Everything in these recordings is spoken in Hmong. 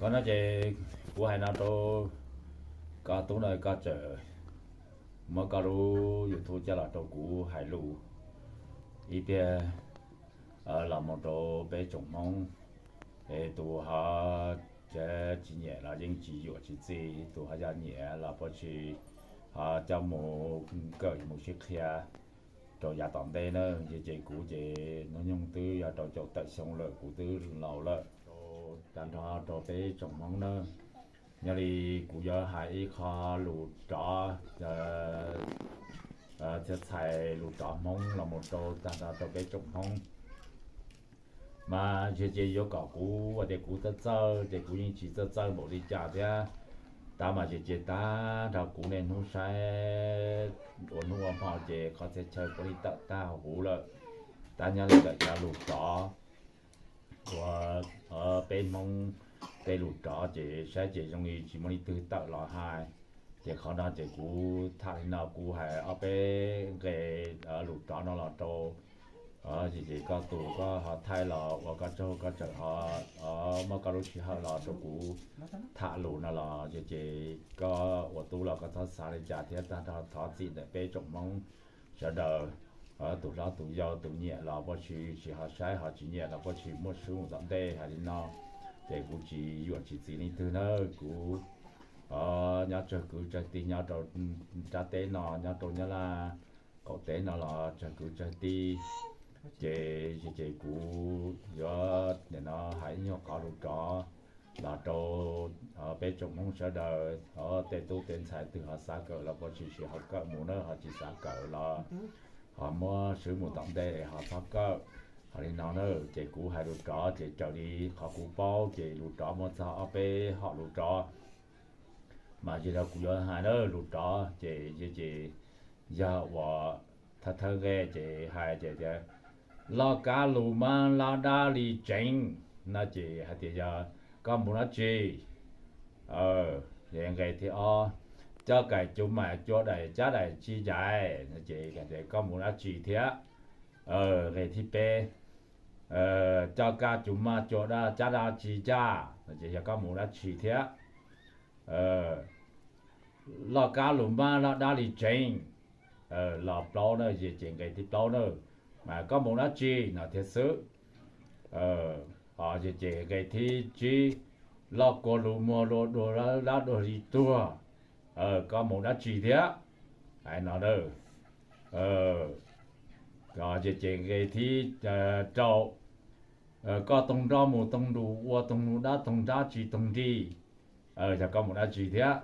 Qhov no ces kuv hais no rau koj tub no, koj tseem muab koj lub YouTube coj los rau kuv hais lus ib pliag los mus rau peb tsoom Hmoob. Es tus ho tsis nyiam los yeej tsis yuam tsis txi, tus ho yog nyiam los puas tsis ho coj mus kawm mus sib qhia rau yav tom ntej na. Ces kuv ces hnub nyoog twb yog rau caum tawm xyoo lawm, kuv twb laus lawm. Rau tag nrho rau peb tsoom Hmoob na, nyob li kuv yuav hais ib qho lus rov, txhia txhais lus rov Hmoob los mus rau tag nrho rau peb tsoom Hmoob. Mas yog ces yuav kom kuv tias kuv txawj txawj ces kuv yeej tsis txawj txawj npaum li cas thiab. Tab mas yog ces tag nrho kuv niaj hnub saib ua hnub ua hmo ces qhov txhia chaw puav leej tawm tag huv lawm. Tab nyob li ntawm cov lus rov uas peb Hmoob tej lus rov ces saib ces zoo li tsis muaj leej twg tawm los hais. Ces qhov no ces kuv tham li no, kuv hais ob peb nqe lus rov no los rau ces koj tus koj ho thaij los ua koj tsaug koj tseem ho muab koj lub sij hawm los rau kuv tham lus no los ces koj ua tub los koj txhob xav li cas thiab, tag nrho thov txim ntawm peb tsoom Hmoob sawv daws, tus hlob tus yau tus nyiam los puas tsis tsis ho saib, ho tsis nyiam los puas tsis muaj swb mus tom ntej hais li no. Ces kuv tsis yuam tsis txi leej twg na, kuv nyob tsawg kwv tsawg tij nyob rau nrab teb no, nyob rau Nyab Laj qaum teb no los tsawg kwv tsawg tij. Ces ces kuv yuav nim no hais ib nyuag qhov lus rov los rau peb tsoom Hmoob sawv daws, tej tub tej ntxhais twg ho xav kawm los puas tsis tsis ho kawm mus na, ho tsis xav kawm los ho muab swb mus tom ntej ho txhob kawm. Ho li no na, ces kuv hais lus rov ces raws li qhov kuv paub ces lus rov muaj txog ob peb hom lus rov. Mas yog li kuv yuav hais na, lus rov ces ces yog uas thawj thawj nqe ces hais ces tias, loj kab lus mab laj dab li tseev, no ces hais tias yog koj mus dab tsi. Nqe thib ob, coj kaim cub mam cua daim cab daim tsi ncais, no ces hais tias koj mus dab tsi thiab. Nqe thib peb, coj kab cub maj cua dab cab dab tsi ncaj, no ces yog koj mus dab tsi thiab. Loj kab lus mab laj dab li tseev, los plaub na, ces nqe thib plaub na, mas koj mus dab tsi no thiab xwb. Ces nqe thib tsib, loj kua lus muag luaj dua lab dua li tuag, koj mus dab tsi thiab. Hais no na. Ces nqe thib rau, koj toog nroj mus toog nrus ua toog nrab toog nrab tsi toog nrig, yog koj mus dab tsi thiab.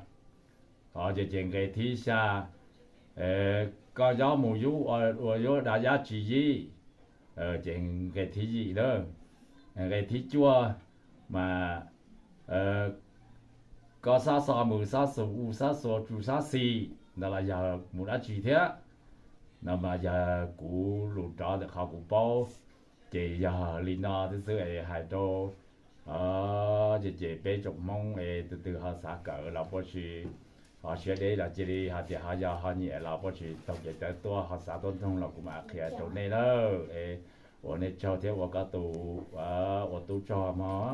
Ces ces nqe thib xya, koj yob mus yub ua yuav da yab tsi yib, ces nqe thib yim na. Nqe thib cuaj, mas koj xab xo mus xab xus u xab xua tsu xab xis, ntawd los yog mus dab tsi thiab. No mas yog kuv lus rov ntawm qhov kuv paub, ces yog li no thiab xwb es hais rau ces ces peb tsoom Hmoob es tus twg ho xav kawm los puas tsis, ho siab deb los cia li, ho tias ho yog ho nyiam los puas tsis taug kev tawv tuaj ho xav tuaj nrog los kuv mam qhia rau nej nawb. Es ua nej tsaug thiab ua koj tus ua tub tsaug mog.